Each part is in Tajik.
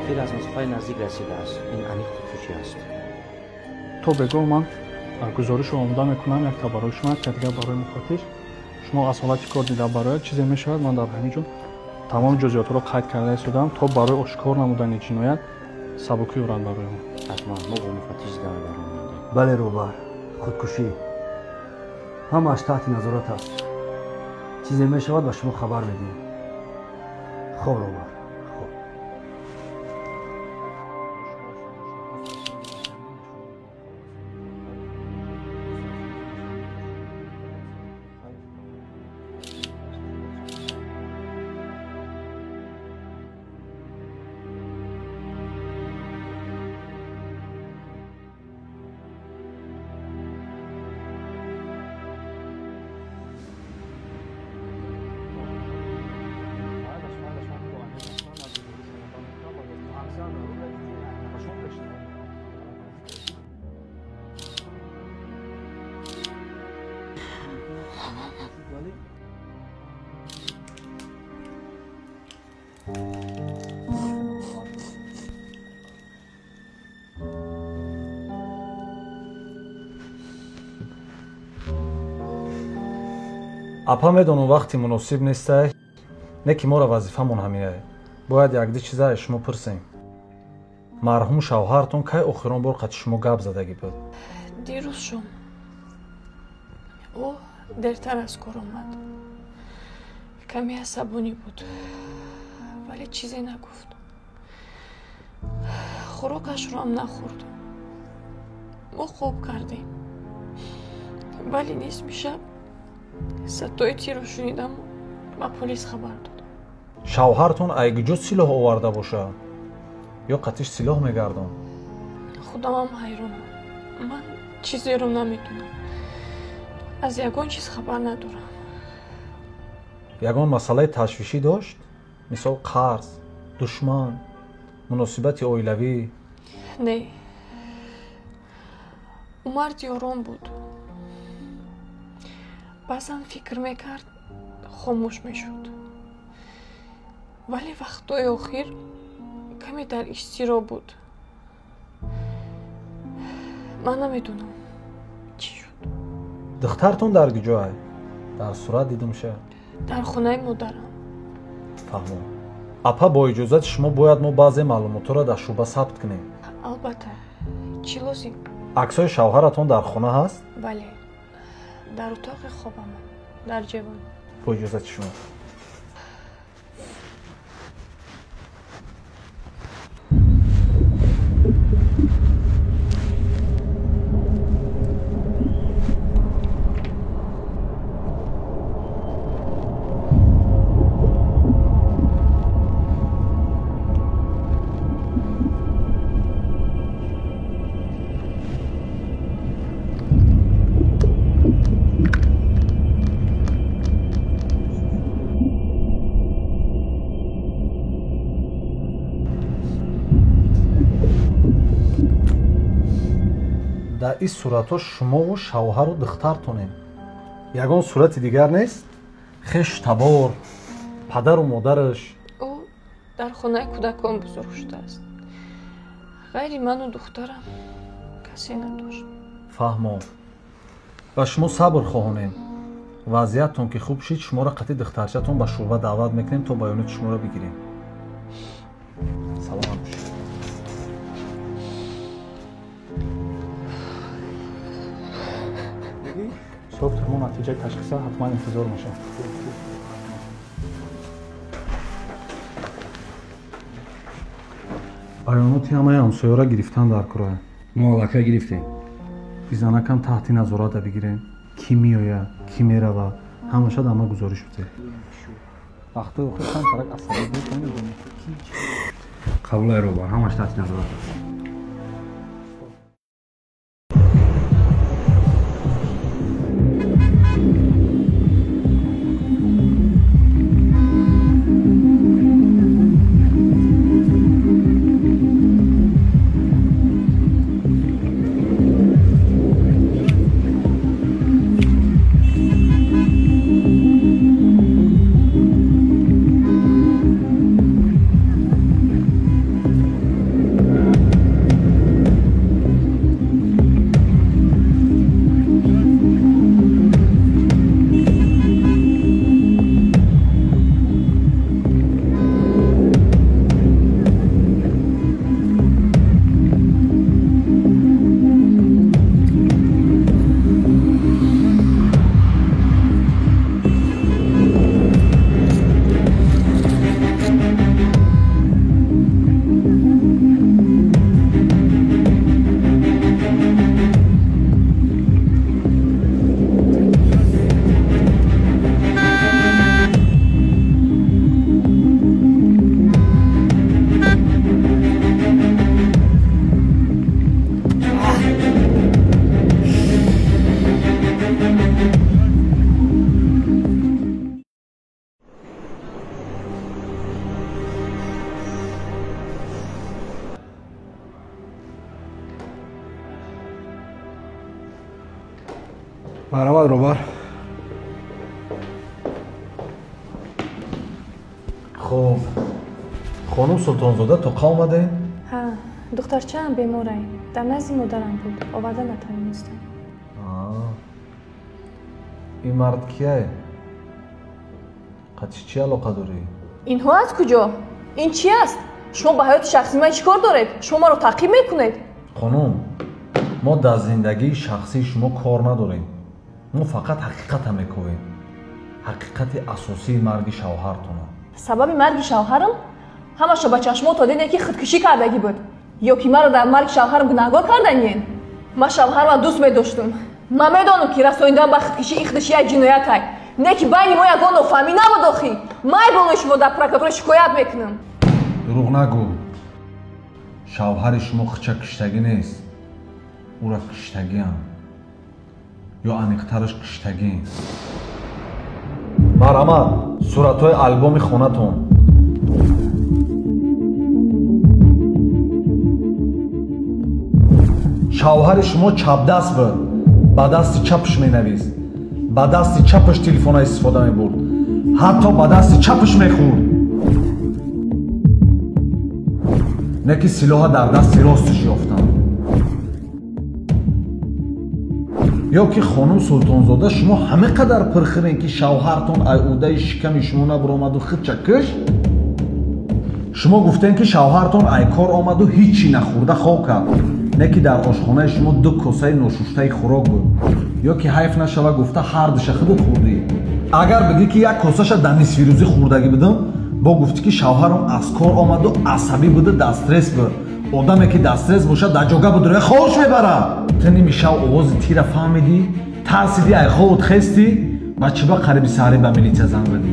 Тир аз масофаи наздик расидааст. Ин аниқ худкушӣ аст. То бегоҳ ман гузоришро омода мекунам, якта барои шумо, якта дигар барои муфаттиш. Шумо аз ҳолати кор дида барояд, чизе мешавад, ман дар ҳамин ҷо тамоми ҷузъиётро қайд карда истодам, то барои ошкор намудани ҷиноят сабукӣ орад барои мо. Ҳатман мо бо муфаттиш зидава баромадем. Бале, роҳбар, худкушӣ ҳамааш таҳти назорат аст. Чизе мешавад, ба шумо хабар медиҳем. Хоб, роҳбар. Апа медонам вақти муносиб нестай, не ки моро вазифамон ҳаминае. Бояд якди чизае шумо пурсем. Марҳум шавҳартон кай охирон бор қати шумо гап задагӣ буд? Дирӯз шом. Ӯ дертар аз кор омад. Каме асабонӣ буд, вале чизе нагуфт. Хӯрокашро ҳам нахӯрд. Мо хоб кардем. Вале нисми шаб садои тирро шунидам, ба полис хабар додам. Шавҳартон айгиҷо силоҳ оварда бошад? Ё қатиш силоҳ мегардон? Худамам ҳайронам. Ман чизеро намедонам. Аз ягон чиз хабар надорам. Ягон масъалаи ташвишӣ дошт? Мисол қарз, душман, муносибати оилавӣ? Не. Ӯ марди ором буд. Баъзан фикр мекард, хомӯш мешуд. Вале вақтҳои охир каме дар изтироб буд. Ман намедонам чӣ шуд. Духтартон дар куҷоай? Дар сурат дидумша? Дар хонаи модарам. Фаҳмом. Апа, бо иҷозати шумо бояд мо баъзе маълумотҳоро дар шӯъба сабт кунем. Албатта. Чӣ лозим? Аксҳои шавҳаратон дар хона ҳаст? Бале. Дар утоқи хобам, дар ҷевон. Бо иҷозати шумо. Дар ин суратҳо шумову шавҳару духтартонем. Ягон сурати дигар нест? Хешу табор, падару модараш? Ӯ дар хонаи кӯдакон бузург шудааст. Ғайри ману духтарам касе надошт. Фаҳмом. Ба шумо сабр хоҳонем. Вазъияттон ки хуб шид, шуморо қатъи духтарчатон ба шӯъба даъват мекунем, то баёноти шуморо бигирем. Саломат бошед. Доктор, мо натиҷаи ташхиса ҳатман интизор мешавем. Баёноти ҳамаи ҳамсоёра гирифтан дар кӯра. Мо аллакай гирифтем. Бизанакам таҳти назората бигирем. Кӣ меояд, кӣ меравад, ҳамаша дар ма гузориш бутед. Вақтҳои охир камтарак асабӣ буд, намедонам. Қабулай роҳбар, ҳамаш таҳти назорат аст. Марҳамат роҳбар. Хуб, хонум Султонзода то қа омадем? Ҳа, духтарчаам беморай. Дар назди модарам буд, оварда натавонистам. Ин мард кияе? Қатиш чӣ алоқа дорӣ? Инҳо аз куҷо? Ин чи аст? Шумо ба ҳаёти шахсии ман чӣ кор доред? Шумо маро таъқиб мекунед? Хонум, мо дар зиндагии шахсии шумо кор надорем. Мо фақат ҳақиқата мекӯвем. Ҳақиқати асосии марги шавҳартона. Сабаби марги шавҳарам ҳамаша ба чашмото диде ки худкушӣ кардагӣ буд. Ё ки маро дар марги шавҳарам гунаҳгор карданиен? Ман шавҳарама дӯст медоштум. Ман медонам ки расонидан ба худкушӣ ин худаш як ҷиноятай. Не ки байни мо ягон нофаҳмӣ набуд охӣ. Ман болои шумо дар прокуратура шикоят мекунам. Дурӯғ нагӯ. Шавҳари шумо хича киштагӣ нест. Ӯра киштагиам. Ё аниқтараш киштагӣ. Марҳамат, суратҳои албоми хонатон. Шавҳари шумо чапдаст буд. Ба дасти чапш менавист. Ба дасти чапаш телефона истифода мебурд. Ҳатто ба дасти чапаш мехӯрд. Не ки силоҳа дар дасти росташ ёфтанд. Ё ки хонум Султонзода шумо ҳама қадар пирхирен ки шавҳартон ай удаи шиками шумо набуромаду худча киш? Шумо гуфтен ки шавҳартон ай кор омаду ҳичи нахӯрда хоб кард. Не ки дар ошхонаи шумо ду косаи ношуштаи хӯрок буд. Ё ки ҳайф нашава гуфта ҳардуша худат хӯрдӣ. Агар бигӣ ки як косаша дар нисфирӯзӣ хӯрдагӣ будам, бо гуфтӣ ки шавҳарам аз кор омаду асабӣ буда, дар стресс буд. Одаме ки дар стресс бошад, дар ҷога будро хоҳиш мебарад. Ту ними шав овози тира фаҳмидӣ, тарсидӣ, ай ховут хестӣ ва чӣ ба қариби саҳарӣ ба милитсия занг задӣ.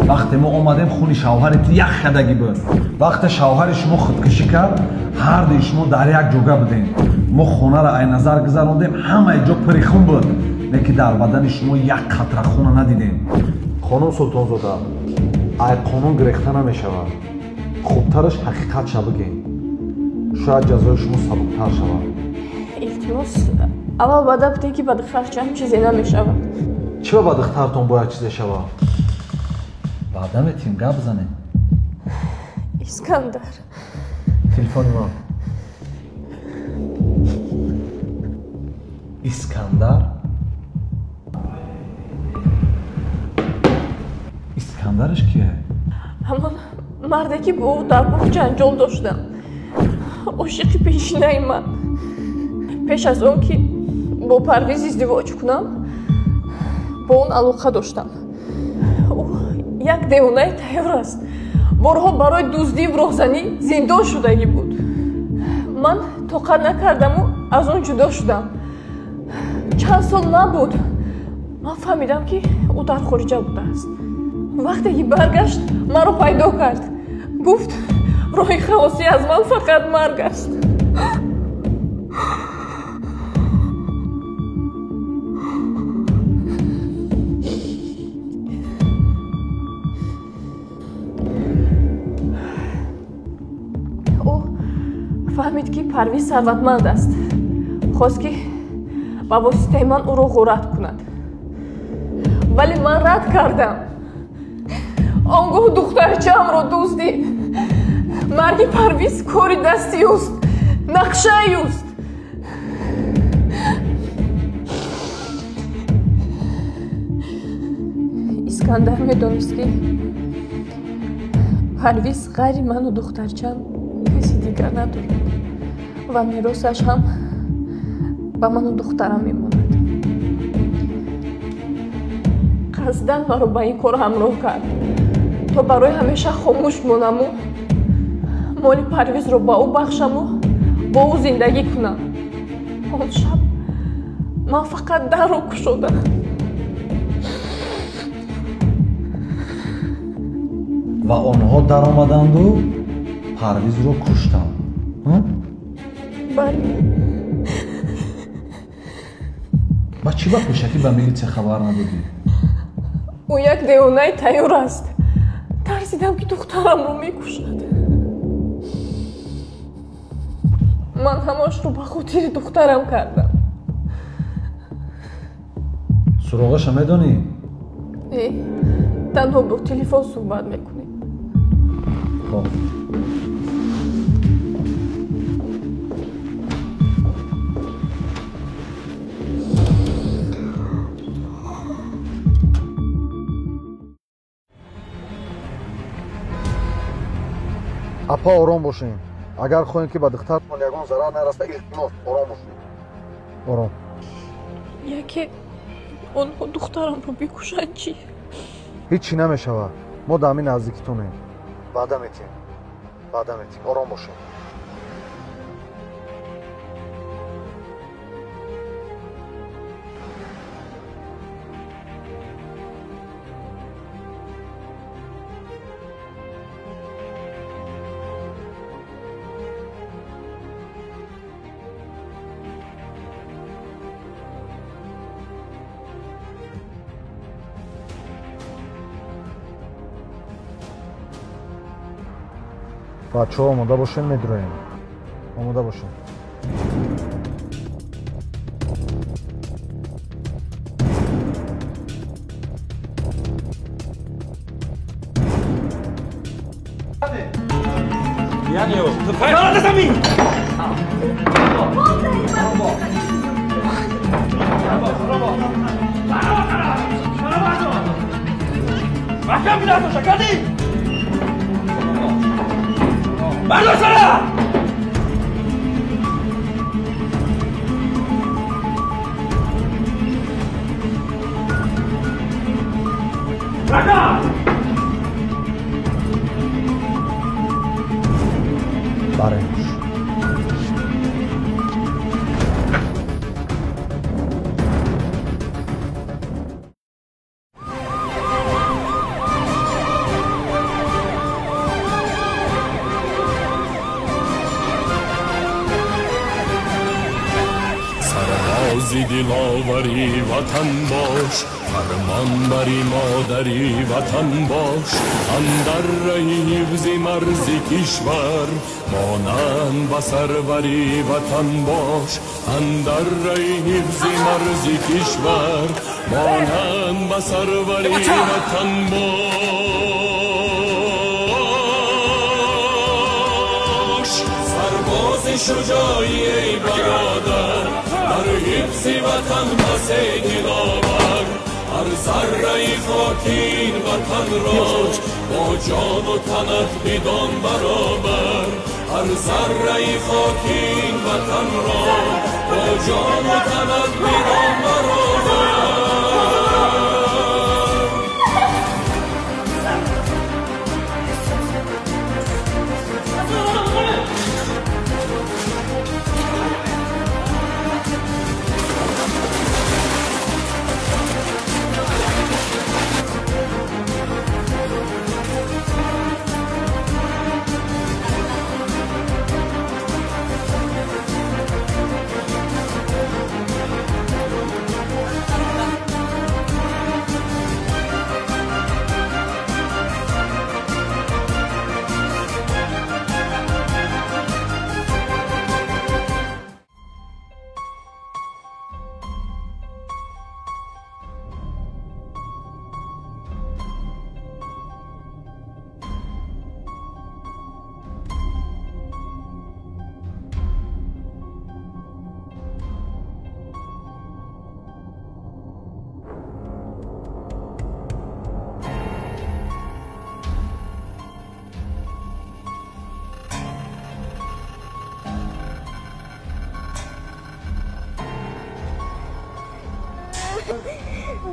Вақте мо омадем, хуни шавҳари ту ях хадагӣ буд. Вақте шавҳари шумо худкушӣ кард, ҳардуи шумо дар як ҷога будем. Мо хонаро ай назар гузарондем, ҳамаи ҷо пури хун буд, лекин дар бадани шумо як қатра хуна надидем. Хонум Султонзода, ай қонун гирехта намешавад. Хубтараш ҳақиқатша бигем. Шояд ҷазои шумо сабуктар шавад. Илтимос, аввал ваъда бидеҳ ки ба духтарчаам чизе намешавад. Чӣ ба духтартон бояд чизе шавад? Ваъда метиҳем, гап занем. Искандар. Телефони ман. Искандар? Искандараш кие? Ҳамон марде ки бо ӯ дар боғ ҷанҷол доштам. Ошиқи пешинаи ман. Пеш аз он ки бо Парвиз издивоҷ кунам, бо он алоқа доштам. Ӯ як девонаи тайёр аст. Борҳо барои дуздиву роҳзанӣ зиндон шудагӣ буд. Ман тоқат накардаму аз он ҷудо шудам. Чанд сол набуд, ман фаҳмидам ки ӯ дар хориҷа будааст. Вақте ки баргашт, маро пайдо кард. Гуфт, роҳи халосӣ аз ман фақат марг аст. Ӯ фаҳмид, ки Парвиз сарватманд аст. Хост, ки ба воситаи ман ӯро ғорат кунад. Вале ман рад кардам. Он гоҳ духтарчаамро дуздид. Марги Парвиз кори дасти ӯст, нақшаи ӯст. Искандар медонист, ки Парвиз ғайри ману духтарчаам каси дигар надорад ва меросаш ҳам ба ману духтарам мемонад. Қасдан маро ба ин кор ҳамроҳ кард, то барои ҳамеша хомӯш монаму моли Парвизро ба ӯ бахшаму бо ӯ зиндагӣ кунам. Он шаб ман фақат дарро кушодам. Ва онҳо даромаданду Парвизро куштанд. Бале. Ба чӣ ба пешакӣ ба милитсия хабар надодӣ? Ӯ як девонаи тайёр аст. Тарсидам, ки духтарамро мекушад. Ман ҳамашро ба хотири духтарам кардам. Суроғаша медонӣ? Не, танҳо бо телефон суҳбат мекунем. Хоб. Апа, ором бошем. Агар хоҳем, ки ба духтаратон ягон зарар нарасад, илтимос, ором бошед. Ором. Яке онҳо духтарамро бикушанд чӣ? Ҳеҷ чӣ намешавад. Мо дар ҳамин наздикитонем. Ваъда метиҳем. Ваъда метиҳем. Ором бошед. Бачаҳо, омода бошем, медроем. Омода бошем. Диловари ватан бош, фармонбари модари ватан бош, андар раҳи ҳифзи марзи кишвар монанд ба сарвари ватан бош, андар раҳи ҳифзи марзи кишвар монанд ба сарвари ватан бош. Сарбози шуҷоӣ эй бародар, дар ҳифзи ватан басе диловар, ҳар зарраи хоки ин ватанро бо ҷону танат бидон баробар, ҳар зарраи хоки ин ватанро бо ҷону танат бидон баробар.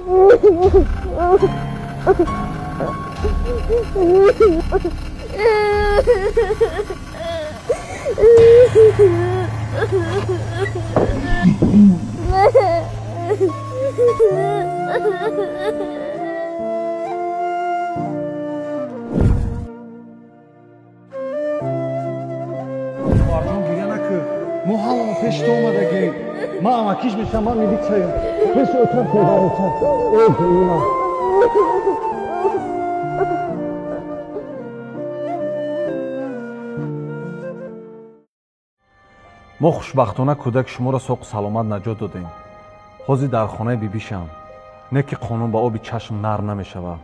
Хоҳарҷон, гиря накун. Мо ҳамамо пеши ту омадагем. Ман амакиш мешавам, ман милитсияем. Пеши отам подароча. Эй, ина. Мо хушбахтона кӯдаки шуморо соқу саломат наҷот додем. Ҳозир дар хонаи бибишам. Не ки қонун ба оби чашм нарм намешавад.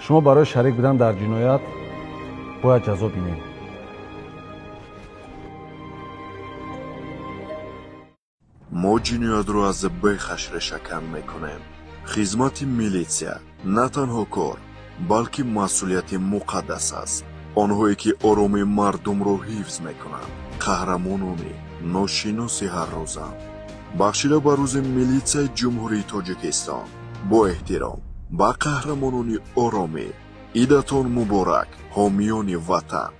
Шумо барои шарик будан дар ҷиноят бояд ҷазо бинед. Мо ҷиноятро аз бехаш решакан мекунем. Хизмати милитсия на танҳо кор, балки масъулияти муқаддас аст. Онҳое ки оромии мардумро ҳифз мекунанд, қаҳрамонони ношиноси ҳаррӯзанд. Бахшида ба рӯзи милитсияи Ҷумҳурии Тоҷикистон, бо эҳтиром ба қаҳрамонони оромӣ, идатон муборак, ҳомиёни ватан.